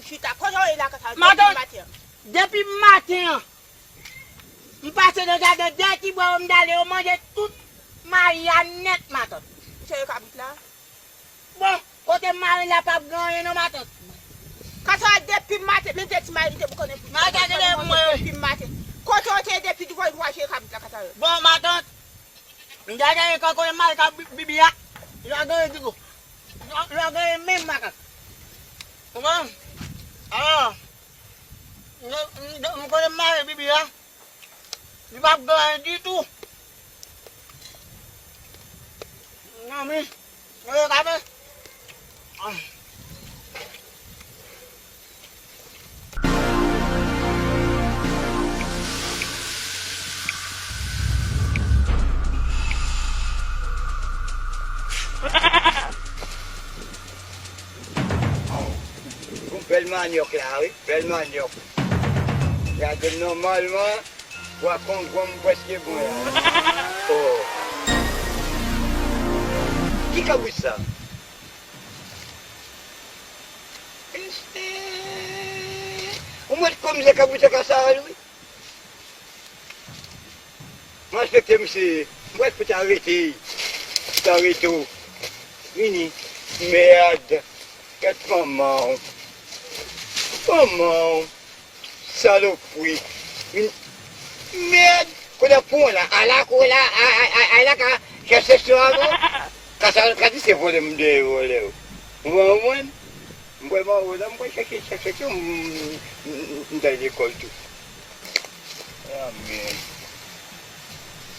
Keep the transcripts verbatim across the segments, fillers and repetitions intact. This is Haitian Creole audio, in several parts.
Chita, kote w ye la konsa depi maten an? Depi maten an, m pase nan jaden dèyè ti bwa yo, m dale yo manje tout mayi a nèt, matant. Ou serye kabrit la? Bon, kote m mare la p ap gen anyen non, matant. Konsa depi maten, men te ti mayi m te boukannen pou li. Matant, tande mwen. Depi maten. Kote w te ye depi douvan, douvan serye kabrit la konsa yo? Bon, matant, m deja gen kanko, m mare ka bi-, bibi a. Yo a genyen digo. Yo, yo a genyen menm makak. Konprann? Alò, m, m, m konnen m mare bibi a. Li p ap gen anyen ditou. Nan men, mwen yo ka fè. Yon bèl manyòk la, wi, bèl manyòk. Gade m nòmalman, pwa kongo m prèske bon la. Oh. Ki kabrit sa? Ou mèt konn se kabrit sa ka sa, wi. M respekte misye, m pral fout arete, fout arete w. Vini. Mèd. Kèt manman w. Manman w. Salopri. Vini. Mèd. Kote pou w la? Ala kou la, a, a, a, a la ka chèche sou avè w. Ka sa, ka di se vòlè m dèyè vòlè w. Ou konprann? M kwè mò la, m kwè chèche, chèche, chèche, m, m, m, m t al lekòl tou. Amen.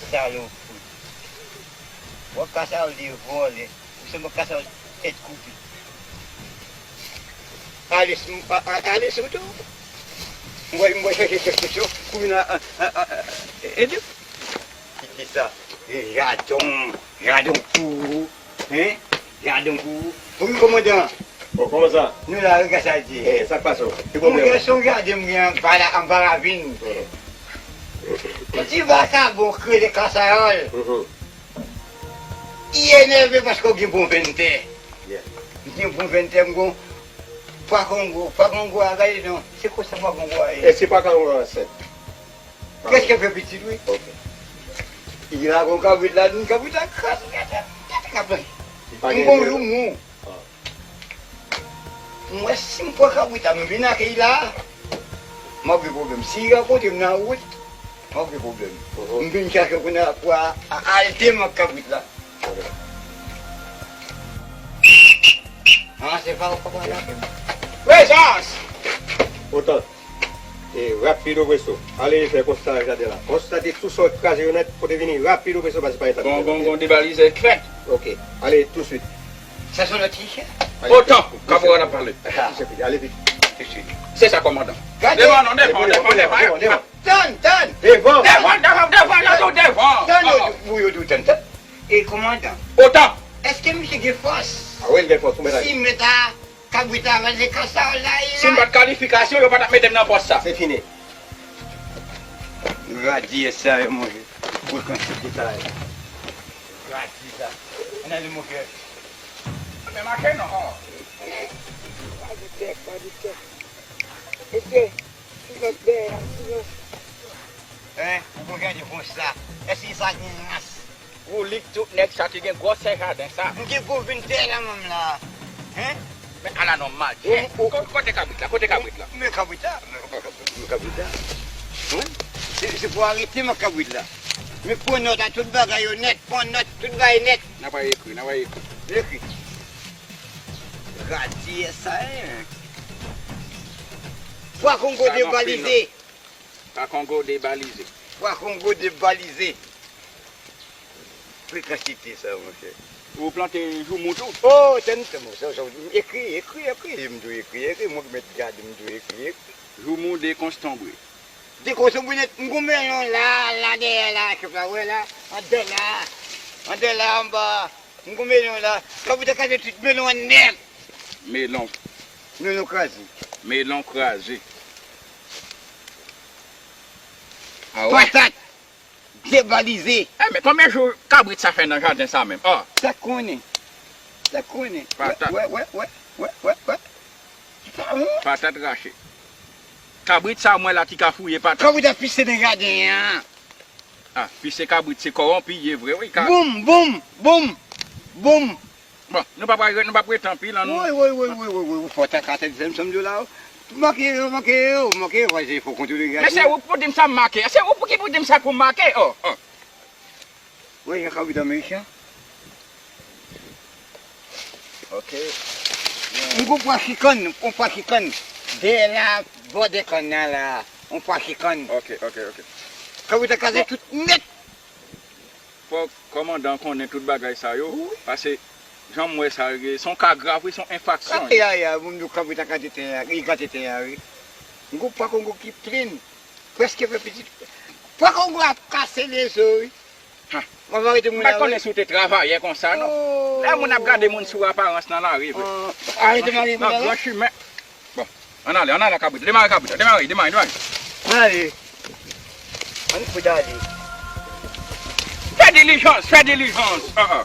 Salopri. Wè kasa yo de vòlè. Ou se mwen kasa yo tèt koupe. Ale sou, a, a, ale sou tou. M kwè, m kwè chèche, chèche, chèche. Koumina, a, a, a, a, e, e, e, Kite sa. Jadon, jadon pou ou. Hein? Jadon pou ou. Wi, kòmandan. Bon, kòman sa? Nou la, wi, gad sa l di. Eh, sa k pase w? Ki pwoblèm? Mwen gen son jaden mwen anba la, anba ravin. Yon ti vakabon k rele Kasayòl. Mhm. Li enève paske w gen bon venn tè. Yeah. M gen bon venn tè, m gon pwa kongo. Pwa kongo a, gade non. Se konsa pwa kongo a ye. E si pwa kongo a ansent? Kèske fè pitit, wi. Ok. Li la gon kabrit la, li kabrit la kraze, gade, gade kabrit. M gon joumou. Ah. M wè si m pran kabrit la, m vin ak li la, m ap gen pwoblèm. Si li rankontre m nan wout, m ap gen pwoblèm. Mhm. M vin chache kounye a pou a, a, alte m ak kabrit la. Ok. Ah, se pa ou k ap pale avè m. Prezans! Otan. E rapido preso. Ale fè konsta jaden la. Konstate tout sa w kraze yo nèt, pote vini rapido preso, paske pa eta. Gon, gon, gon debalizè k fèt. Ok. Ale touswit. Sa se yon lòt chèche. Otan, kaporal ap pale. Ale vit. Touswit. Se sa, kòmandan. Devan non, devan, devan, devan. Tann, tann. Devan. Devan, devan, devan, yo di w devan. Tann, yo di w tann, tann. E kòmandan. Otan. Èske misye gen fòs? A wi, l gen fòs, ou mèt ale. Si m mèt a Kabrit la, se kasa w la ye la. Si m pa t kalifikasyon, yo pa t ap mete m nan pòs sa. Se fini. Radye sa yo, monchè. Pou kantite sa yo. Radye sa. Ann ale, monchè. Men mache non. Pa di tèt, pa di tèt. Mesye, silans dèyè a, silans. Hein? Ou konn gade konsa. Èske sa gen rans? Ou lik tout nèg sa ki gen gwòsè jaden sa. M gen bon venn tè la menm la. Hein? Men ala non malchè. Ou, ou, kote kabrit la? Kote kabrit la? Men kabrit la. Men kabrit la. Hein? Se, se pou arete men kabrit la. Men pran nòt a tout bagay yo nèt. Pran nòt tout bagay nèt. N ap ekri, n ap ekri. Ekri. Radye sa, hein? Pwa kongo debalize. Pwa kongo debalize. Pwa kongo debalize. Frekansite sa, monchè. Ou plante joumou tou? Oh, tann, tann, monchè, ekri, ekri, ekri, m tou ekri, ekri, mwen k mèt gade, m tou ekri, ekri. Joumou dekonstonbre. Dekonstonbre nèt, m gon melon la, la dèyè la, chèf la, wè la, andè la, andè la, anba. M gon melon la. Kabrit la kraze tout melon an nèt. Melon. Melon kraze. Melon kraze. Ah ouais? Patat debalize. Eh, men konbyen jou kabrit sa fè nan jaden sa menm? Oh. Sa konnen. Sa konnen. Patat. Wè, wè, wè, wè, wè, wè. Sa Patat rache. Kabrit sa mwen la ki ka fouye patat. Kabrit ap pise nan jaden an. Ah, pise kabrit se kòwonpi ye vre wi. Boum, boum, boum, boum. Bon, nou pa pral nou pa pral rete anpil an nou. Woy, woy, woy, woy, woy, woy, ou fò ta ka tèt zèm sanm di w la. Ou manke, ou manke, ou manke, wè, se fò kontwole gaz. Men se ou pou di m sa m make. Se ou pou ki pou di m sa pou m make. Oh, oh. Wè, jan kabrit an mechan. Ok. M gon pwa chikann, on pwa chikann. Dèyè la, bò dè kann nan la, on pwa chikann. Ok, ok, ok. Kabrit an kraze tout nèt. Fòk kòmandan konnen tout bagay sa yo, wi. Paske jan m wè sa ye, se yon ka grav wi, se yon enfraksyon. Ay, ay, ay, moun yo kanpe ta gate tè a, li gate tè a, wi. M gon pwa Kongo ki plen, prèske fè pitit. Pwa Kongo ap kase lezo, wi. Ha. Mwen va rete moun la, wi. M pa konnen si w te travayè konsa, non. Oh. Lè moun ap gade moun sou aparans nan lari, vre. Oh. Arete mari nan gran chimen. Bon, ann ale, ann ale ak kabrit la. Demare kabrit la, demare, demare, demare. Ann ale. Ann fout ale. Fè dilijans, fè dilijans. Ah, ah.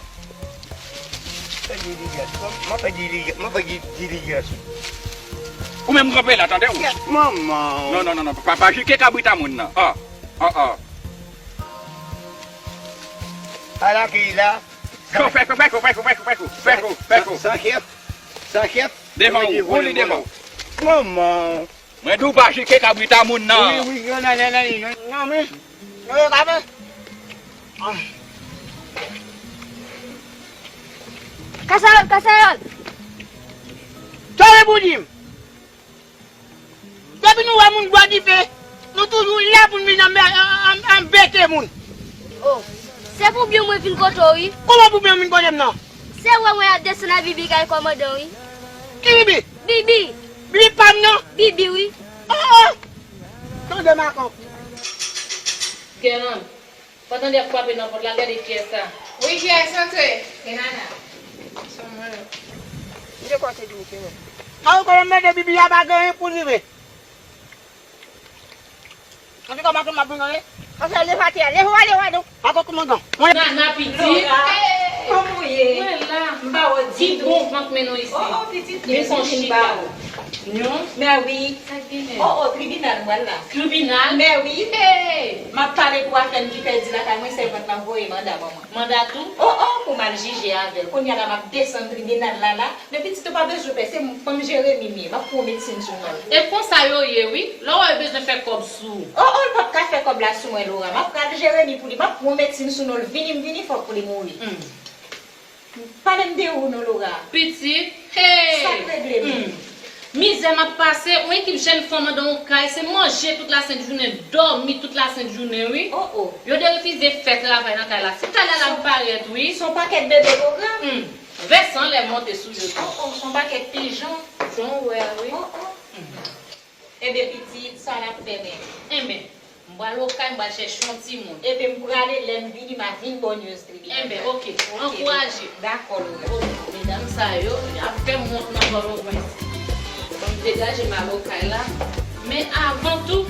Fè dilijans. M ap fè dilijans, m ap fè di-, dilijans. Ou menm kanpe la, tande w? Kèt manman w. Non, non, non, non. Pa, pa jike kabrit a moun nan. Ah, ah, ah. Ala ki la. Fè kou, fè kou, fè kou, fè kou, fè kou, fè kou, fè kou, fè kou. San chèf, san chèf. Devan ou, ou li devan ou. Manman. Mwen di w pa jike kabrit a moun nan. Wi, wi, non, non, non, non, non, non, men. Non, non, non, men. Ah. Kasayòl, kasayòl. Tande pou di m. Depi nou wè moun bwè dife, nou toujou la pou n vin anbè-, an-, an-, anbete moun. Oh, se pou byen mwen vin kote w, wi. Kòman pou byen m vin kote m nan? Se wè mwen ap desann ak Bibi kay kòmandan, wi. Ki Bibi? Bibi. Bibi pa m nan? Bibi, wi. Oh, oh! Tande makòk. Gèlan. Pandan l ap frape nan pòt la, gade kiyès sa. Wi, kiyès antre? Se Nana. Se mwen. M te kwè w te di w se mwen. Sa yo konnen mete Bibi a pa gen anyen pou li vre. An tou ka, maten m ap vin anle. Anfè, leve atè a, leve w ale, w ale. Papa kòmandan. Nana pitit. Laura, kòman w ye? Mwen la. M pa wè w ditou. Ki bon van k mennen w isi? Oh, oh, pitit, byen sonje m ba ou. Non. Mè wi. Sa k genyen? Oh, oh, tribinal m pral la. Tribinal? Mè wi. Hey! M ap pale pou afè m ki pèdi lakay mwen, sèvant lan voye manda ban mwen. Manda tou? Oh, oh, pou m al jije avè l. Kounye a la, m ap desann tribinal la, la. Men pitit ou pa bezwen pè, se m, ban m Jeremi m ye. M ap pran medsin sou non l. E konsa yo ye, wi. Lè w wè yo bezwen fè kòb sou ou. Oh, oh, l p ap ka fè kòb la sou mwen, Laura. M ap pral Jeremi pou li. M ap pran medsin sou non l. Vini m vini, fòk pou li mouri. Hmm. Pale m de ou non, Laura. Pitit, hey! Sa k regle m? Hmm. Mizè m ap pase, yon ekip jèn fanm anndan yon kay, se manje tout lasent jounen, dòmi tout lasent jounen, wi. Oh, oh. Yo derefize fè travay nan kay la. Se kay la la m parèt, wi. Se yon pakèt bebe pwogram. Hmm. Vès anlè monte sou yo tou. Oh, oh, se yon pakèt pijan. Jan w wè a, wi. Oh, oh. Hmm. Enben, pitit, sa n ap fè menm? Enben, m pral okay, m pral chèche yon timoun. Epi m prale, lè m vini, m a vin ba w news tribinal. Enben, oke, ankouraje. Dakò, Laura. Oke, medam sa yo, y ap fè m wont nan Pòtoprens. Ban m degaje m al okay la. Men avan tou,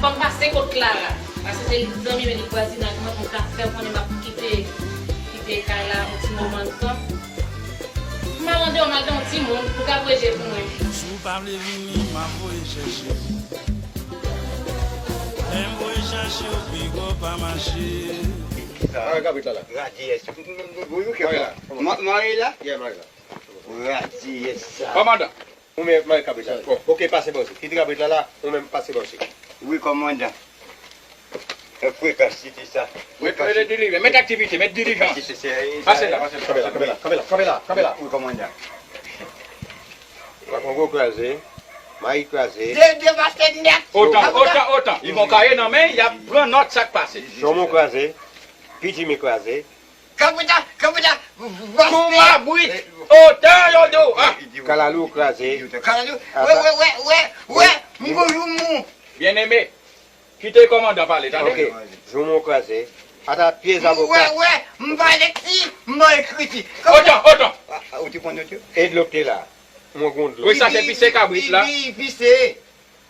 fò m pase kot Clara. Paske se li k zanmi m, e li k vwazinaj mwen, m ka fè konnen m ap kite, kite kay la yon ti moman tan. M al andeyò, m al gen yon timoun pou k ap reje pou mwen. Si w pa vle vini, m ap voye chèche w. Lè m voye chèche w, piga w pa mache. Mare kabrit la la. Radiyès. Mare la. Mare la? Yeah, mare la. Radiyès sa. Kòmandan. Ou menm mare kabrit la. Bon, oke, pase bò isit. Kite kabrit la la, ou menm pase bò isit. Wi, kòmandan. Frekans site sa. Met, met dilijans, met aktivite, met dilijans. Pase la, pase la. Kanpe la, kanpe la, kanpe la, kanpe la. Wi, kòmandan. Makongo kraze, mayi kraze. De, devaste nèt. Otan, otan, otan. Li gon kaye nan men, y ap pran nòt sa k pase. Jomo kraze, pitimi kraze. Kanpe la, kanpe la, vaste. Kou mabwit, otan yo di w, ah. Kalalou kraze. Kalalou, wè, wè, wè, wè, wè, m gon joumou. Byeneme. Kite kòmandan pale, tande. Ok, joumou kraze. Ata pye zabou kraze. Wè, wè, m pa lekti, m pa ekriti. Otan, otan. Ah, ah, ou te konn yo tou? E dlo k te la. Mwen gon dlo. Wi, sa se pise kabrit la. Pi, pi, pise.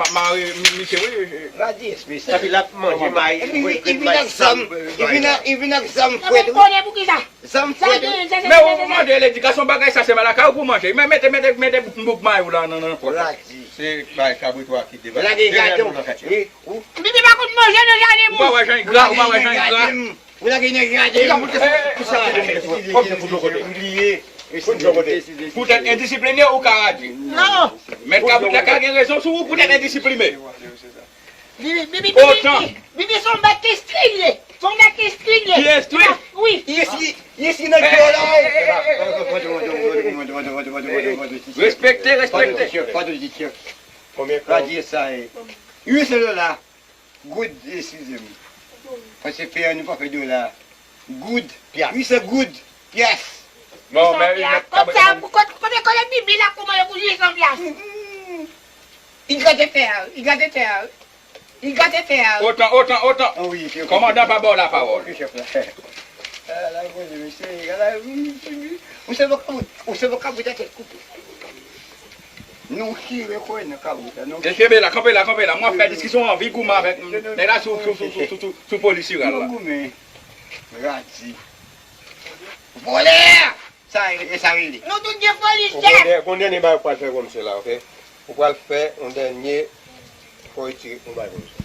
ma- mare mi- misye, wi. Radye espesyal. Epi l ap manje may, Epi li vin ak zam, li vin ak- li vin ak zam Mwen fwèt, wi. Konnen pou ki sa. Zam fwèt, wi. Men ou mande ledikasyon bagay sa se ba lakay ou pou manje. Men mete, mete, mete bouk may ou la nan nan pòt la. Radye. Se bay kabrit ou a ki debake. Lage gadon. Wi. Bibi pa konn manje nan jaden moun. Ou pa wè jan l gra, ou pa wè jan l gra. Ou lage nan jaden. Kisa pou kote? Pou tèt endisipline ou ka radye. Non. Mèt kabrit la ka gen rezon sou ou pou tèt endisipline. Bibi, bibi, bibi. Otan. Bibi se yon bèt ki estrikte. Se yon bèt ki estrikte. Ki estrikte? Wi. Isi, isi nan kè la. Respekte, respekte. Radye sa e. Wi se la. Goud, eskize m. Paske fè an nou pa fè dola. Goud. Pyas. Wi se goud. Pyas. Bon, men li met kabrit la. Kote kote kote bibi la kouman yo pou jwe san pyas. Li gate tè a, li gate tè a. Li gate tè a. Otan, otan, otan. Kòmandan pa ba w lapawòl. Ala koze mesye, ala wi, wi, wi. Ou se pa kabrit, ou se pa kabrit a tèt koupe. Nou chire kò nan kabrit la, nou. E kenbe la, kanpe la, kanpe la. Mwen ap fè diskisyon anvi goumen avèk nèg la sou sou sou sou sou sou polis iral la. Nou goumen. Radye. Vòlè! Sa e sa rele. Nou tout gen foli chèf. Gon dènye bagay ou pral fè pou misye la, oke? Ou pral fè yon dènye fò retire yon bagay pou misye.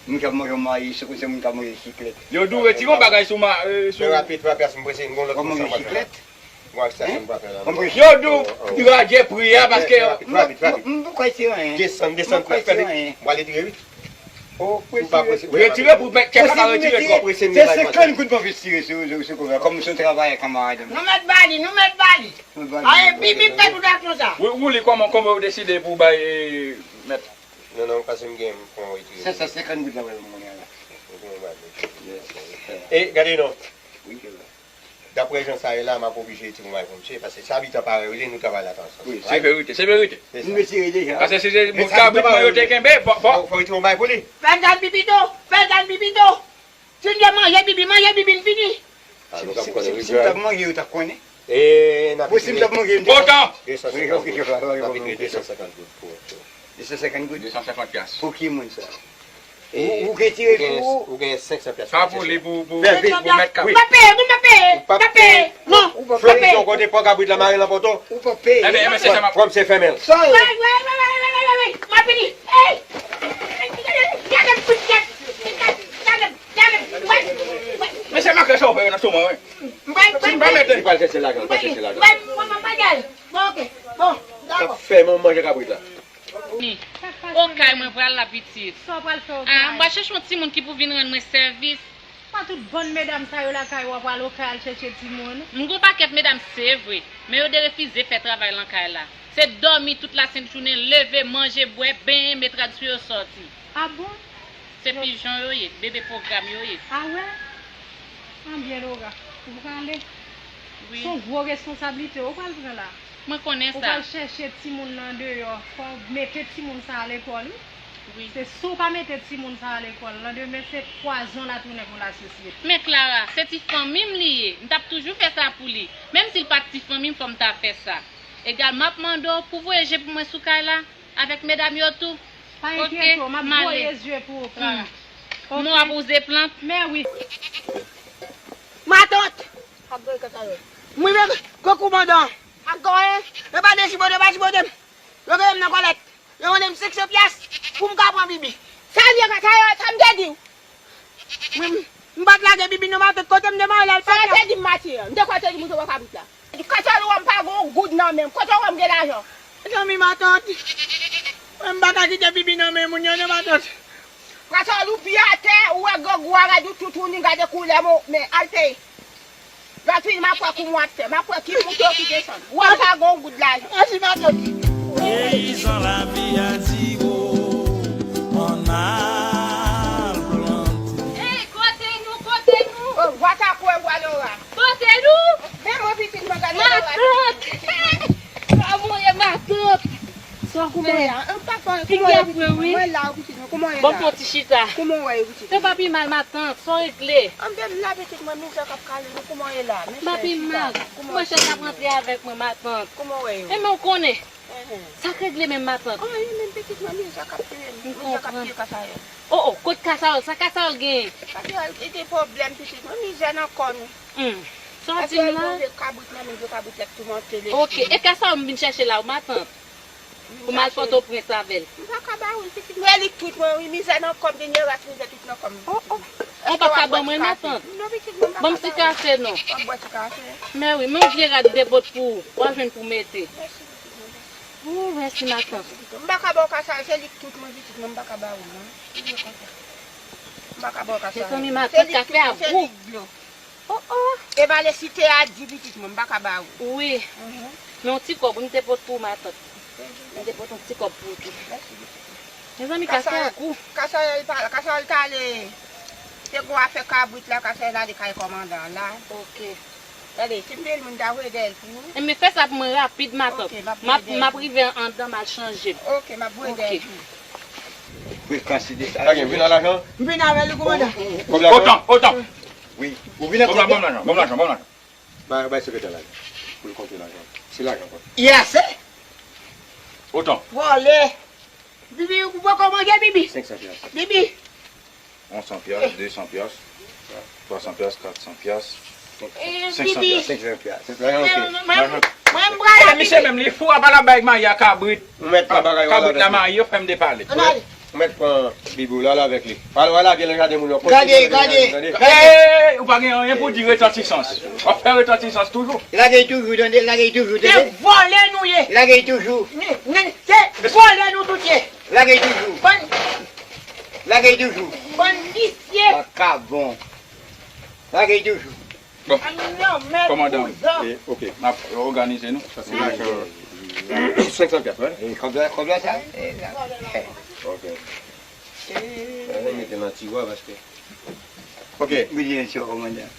Moun k ap manje mayi, se konsa moun k ap manje chiklet. Yo di w retire yon bagay sou ma, sou. Fè rapid, fè rapid, paske m prese, m gon lòt moun sa m pral fè. Mwen ak sa m pral fè la. Yo di w radye pri a paske. Rapid, rapid, rapid. M poko retire anyen. Desann, desann, fè vit. M pral retire wi. Retire pou kèk la pa retire twòp. Se senkant goud mwen vin tire sou sou kòb la kòm se yon travayè kanmarad mwen. Nou mèt ba li, nou mèt ba li. Aye bibi pèt ou dakon sa. Wouli kòman kòman ou deside pou bay mèt. Non non pase m gen m pran retire. Senk san senkant goud la wè mwen la. E gade non. Daprè jan sa ye la, m ap oblije retire yon bagay pou misye, paske se abitan parèy ou li, nou travay la ansanm. Wi, se verite, se verite. Nou retire deja. Paske si se moun kabrit mwen yo te kenbe, fò, fò. Fò retire yon bagay pou li. Fè l tann Pipito, fè l tann Pipito. Si n te manje Bibi, manje Bibi n fini. Si m t ap manje, ou t ap konnen. E, n ap retire. Si m t ap manje, m te. Otan! Desansenkant goud. N ap retire desansenkant goud pou. Desansenkant goud. Desansenkant pyas. Pou ki moun sa? Ou gen tire pou ou. Ou gen senksan pyas. Sa pou li pou pou pou mèt kabrit. M pa peye, m pa peye, m pa peye. Non, m pa peye. Flo, yon kote pran kabrit la mare nan poto. Ou pa peye. Ebyen, ebyen, se sa m ap. Pran misye fèmen l. Sa yo. Wi, wi, wi, wi, wi, wi, wi. M ap vini. Ey! Gade m kout tèt. Gade m, gade m, gade m. Mesye, m a kè sa w fè yo nan sou mwen, wi. M pa, m pa, m pa mete. Li pral chèche lajan, li pral chèche lajan. M pa, m pa, m pa, m pa, m pa, bon, ok. Bon, dakò. Fè mwen manje kabrit la. Okay mwen pral la pitit. Sa w pral fè okay? Ah, m pral chèche yon timoun ki pou vin rann mwen sèvis. Pa tout bann medam sa yo lakay ou a pral okay al chèche timoun. M gon pakèt medam se vre, men yo derefize fè travay lan kay la. Se dòmi tout lasent jounen, leve, manje, bwè, benyen, met rad sou yo, sòti. Ah bon? Se pijon yo ye, bebe pwogram yo ye. Ah wè? Anbyen Lora, ou prale. Wi. Se yon gwo responsablite ou pral pran la. Mwen konnen sa. Ou pral chèche timoun nan deyò, fò w mete timoun sa a lekòl wi. Wi. Se si w pa mete timoun sa a lekòl, landemen se pwazon l a tounen pou lasosyete. Men Clara, se ti fanmi m li ye, m t ap toujou fè sa pou li. Menm si l pa t ti fanmi m, fò m ta fè sa. Egal, m ap mande w pou voye je pou mwen sou kay la, avèk medam yo tou. Pa enkyete w, m ap voye je pou ou, Clara. Mwen w ap wouze plant. Men wi. Matant! Ap voye kaka yo. Mwen menm, gwo koumandan. Ap voye. Yo pa dechibote, yo pa chibote m. Yo voye m nan kòlèt. Yo mande m senksan pyas pou m ka pran Bibi. Sa l ye, sa yo, sa m te di w? Mwen, M pa t lage Bibi non, matant, kote m te mare l al fè. Sa w te di m maten an? M te kwè w te di m ou te wè kabrit la. Kòtè w wè m pa gen yon goud nan men m. Kòtè w wè m gen lajan? Mezanmi, matant. Mwen m pa ka kite Bibi nan men moun yo non, matant. Kòtè w pi atè, ou wè grangou a rèd, ou tout ou ni gade koulè m, men al peye. Lòt fini, m ap wè kouman w ap fè. M ap wè ki moute w ki desann. Ou wè m pa gen yon goud lajan. Mèsi, matant. Peyizan lavi a di wo, ann al plante. Ey, kote nou, kote nou? O, vwata kwe wè lora. Kote nou? Men mwen pitit mwen gade lora. Matant! Sa mwen ye matant! Sa w kouman ye? Figi a fre wi. Mwen la, pitit mwen. Kouman w ye la? Bon, fon ti chita. Kouman w ye, pitit mwen? Yo pa pi mal, matant. Sa w regle? An m la, pitit mwen, mizè k ap kale nou. Kouman w ye la? M pa pi mal. Mwen chèz ap rantre avèk mwen, matant. Kouman w ye? Enben, w konnen. Sa k regle menm, matant? Anyen menm, pitit mwen, mizè k ap touye m. Mizè k ap touye Kasayòl. O, o, kot Kasayòl? Sa Kasayòl genyen? Kasayòl te gen pwoblèm, pitit mwen, mizè nan kò nou. Hmm. Sa w di m la? Paske l manje kabrit nan men, kabrit la toumante l. Ok, e Kasayòl m vin chèche la, wi, matant. Pou m al Pòtoprens avè l. M pa ka ba ou l, pitit mwen, li tout mwen, wi, mizè nan kò m, dènye ras mizè tout nan kò m. O, o. Ou pa ka ban mwen, matant? Non, pitit mwen, m pa ka ba ou l. Ban m ti kafe, non. Ban m bwè ti kafe. Men wi, men yon vye rad de bòt pou ou. W a jwenn pou mete. Mèsi, pitit mwen, mèsi. O, mèsi, matant. M pa ka ba w Kasayòl, se li k tout mwen, pitit mwen, m pa ka ba ou l, non. Li vle konsa. M pa ka ba w Kasayòl. Mezanmi, matant, kafe a gou. Se li k tout mwen, se li k dlo. O, o. E vale site a di pitit mwen, m pa ka ba ou. Wi. Mhm. Men yon ti kòb, wi, m te pote pou ou, matant. M te pote yon ti kòb pou ou tou. Mèsi, pitit mwen. Mezanmi, kafe a gou. Kasayòl pa, Kasayòl t ale. Te gwo afè kabrit la, Kasayòl ale kay kòmandan la. Ok. Gade, si m te moun ta voye dèyè l pou ou. Enben, fè sa pou mwen rapid, matant. Ok, m ap voye dèyè l pou ou. M ap rive anndan, m al chanje m. Ok, m ap voye dèyè l pou ou. Frekans li desann. Sa gen, vin ak lajan? M vin avè li, kòmandan. Kòb la. Otan, otan. Wi. Ou vin ak kòb la, ban m lajan, ban m lajan, ban m lajan. Bay, bay sekretè lajan. Pou l konte lajan. Se lajan, kòb. Ye ase? Otan. Vòlè. Bibi, ou poko manje, Bibi? Senk san pyas. Bibi. Yon san pyas, de san pyas, twa san pyas, kat san pyas, senk san pyas. Senk san pyas. Senk san pyas. Mwen, mwen, mwen, mwen, mwen, misye menm, li fou, apa l ap bay mayi a kabrit. Ou mèt pran bagay ou al avèk li. Kabrit la mayi, yo fè m depale. Ou mèt pran Bibi ou la, al avèk li. Al, al lage nan jaden moun yo. Gade, gade, gade. Ey, ou pa gen anyen pou di retantisans. W ap fè retantisans toujou. Lage l toujou, tande, lage l toujou, tande. Se vòlè nou ye. Lage l toujou. Ni, ni, se vòlè nou tout ye. Lage l toujou. Bann Lage l toujou. Bann visye. Vakabon. Lage l toujou. Bon. Kòmandan, e, ok, n ap òganize nou. Sa se lajan. Senk san pyas, wi. E, kòb la, kòb la, sa? E, la. Ok. Mete nan tiwa, paske. Ok. Mete nan tiwa, kòmandan.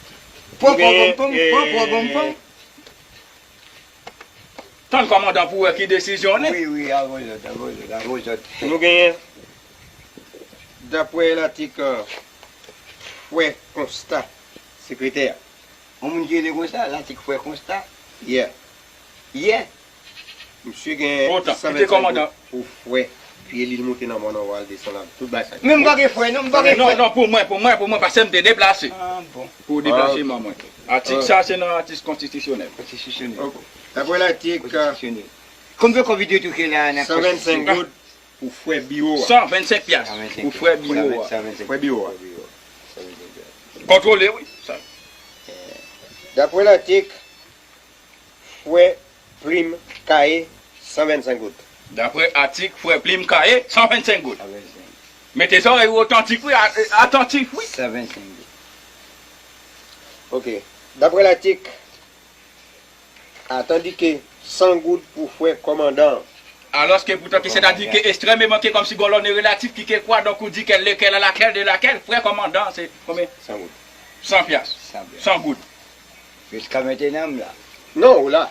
Pom, pom, pom, pom, pom, pom, pom. Tann kòmandan pou wè ki desizyon li. Wi, wi, avè zòt, avè zòt, avè zòt. Nou genyen, daprè latik, euh, Frè Konsta, sekretè a. Yon moun ki rele konsa, latik Frè Konsta. Yeah. Yeah. Misye gen san vennsenk goud pou frè. Pye li moute nan mòn anwo al desann la. Tout bagay sa. Men m pa gen frè, non, m pa gen frè. Non, non, pou mwen, pou mwen, pou mwen, paske m te deplase. Ah, bon. Pou deplase manman. Atik sa, se nan atik konstitisyonèl. Konstitisyonèl. Ok. Daprè latik, euh, konbyen kòb li dwe touche la, nan konstitisyonèl? San vennsenk goud pou frè biwo a. San vennsenk pyas pou frè biwo a. Frè biwo a. Kontwole, wi. Sa. Daprè latik, Frè Plim Kaye, san vennsenk goud. Daprè atik, Frè Plim Kaye, san vennsenk goud. San vennsenk. Mete zòrèy ou otantik, wi, a-, atantif, wi. San vennsenk goud. Ok. Daprè latik, atandi ke san goud pou frè kòmandan. Alòske poutan ke, sètadi ke ekstrèmeman ke kòmsi gon lòne relatif ki ke kwa, donk ou di kèl, lekèl, a lakèl, de lakèl, frè kòmandan, se konbyen? San goud. San pyas. San pyas. San goud. Jiska mentnan m la. Non, ou la.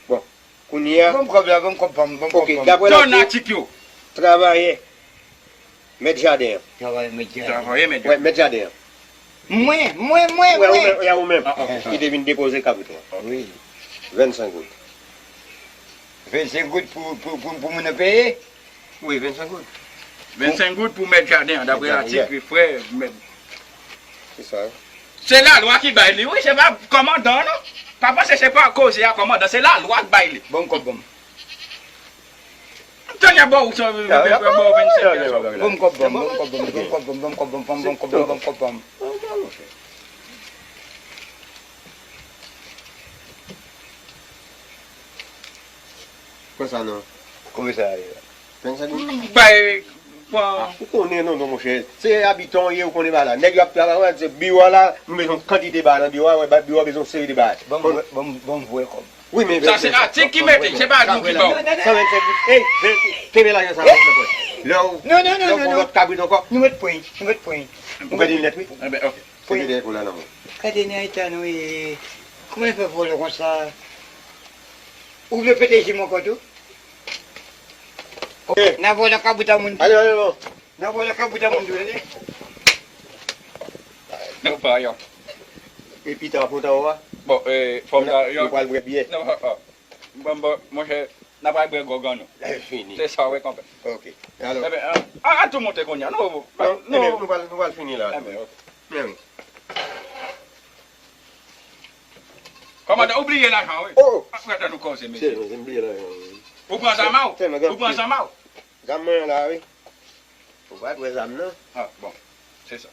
Bon, kounye a. Ban m kòb la, ban m kòb pa m, ban m kòb pa m. Ok, daprè latik, travayè, mèt jaden an. Travayè, mèt jaden. Travayè, mèt jaden. Wè, mèt jaden an. Mwen, mwen, mwen, mwen. Wè, ou menm, wè, ou menm. Ki te vin depoze kabrit ou an. Wi. Vennsenk goud. Vennsenk goud pou, pou, pou, pou moun nan peye? Wi, vennsenk goud. Vennsenk goud pou mèt jaden an, daprè atik, frè, mèt. Se sa. Se lalwa ki bay li, wi, se pa kòmandan, non. Pa panse se pa koze a kòmandan, se lalwa k bay li. Ban m kòb, ban m. M Tande bò ou sa, bò ou vennsenk pèsòn. Bon kòb, bon, bon kòb, bon, bon kòb, bon, bon kòb, bon, bon kòb, bon, bon kòb, bon, bon kòb, bon. Konsa non. Komisè a ye la. Vennsenk mil. Bay, pran. Ah, ou konnen non, non, monchè. Se abitan ou ye, ou konnen bagay la. Nèg yo ap travay, wè, se biwo a la, nou bezwen kantite bagay nan biwo a, wè, ba- biwo a bezwen seri de bagay. Bon, bon, bon, bon, vre kòb. Wi, men sa se atik ki mete, se pa nou ki ba w. San vennsenk goud. Ey, kenbe lajan sa, lè w, non, non, non, lè w non, pran non, lòt kabrit ankò. Nou met pwen, nou met pwen. Ou pèdi linèt, wi. Enben, ok. Se ki dèyè kou la nan men. Gade nan eta nou ye. Kòman l fè vòlè konsa? Ou vle pete je m ankò tou? Eh. N a vòlè kabrit a moun. Ale, ale, bon. N a vòlè kabrit a moun tou, tande? Nou pa yo. Epi ta kontan w a? Bon, eh, fòm ta yo. Nou pral bwè byè. Non, oh, oh. Bon, bon, monchè, n a pral bwè gòg an nou. Lè fini. Se sa, wi, konpè. Ok. Alò. Enben, a, a, a tou monte kounye a. Non, non, non, enben, nou pral, nou pral fini la. Enben, ok. Men wi. Kòmandan, ou bliye lajan, wi. Oh! Ap gade nou koze, mesye. Se, se m bliye lajan, wi. Ou pran zam a w? Ou pran zam a w? Zam mwen la, wi. Ou pa t wè zam nan? Ah, bon. Se sa.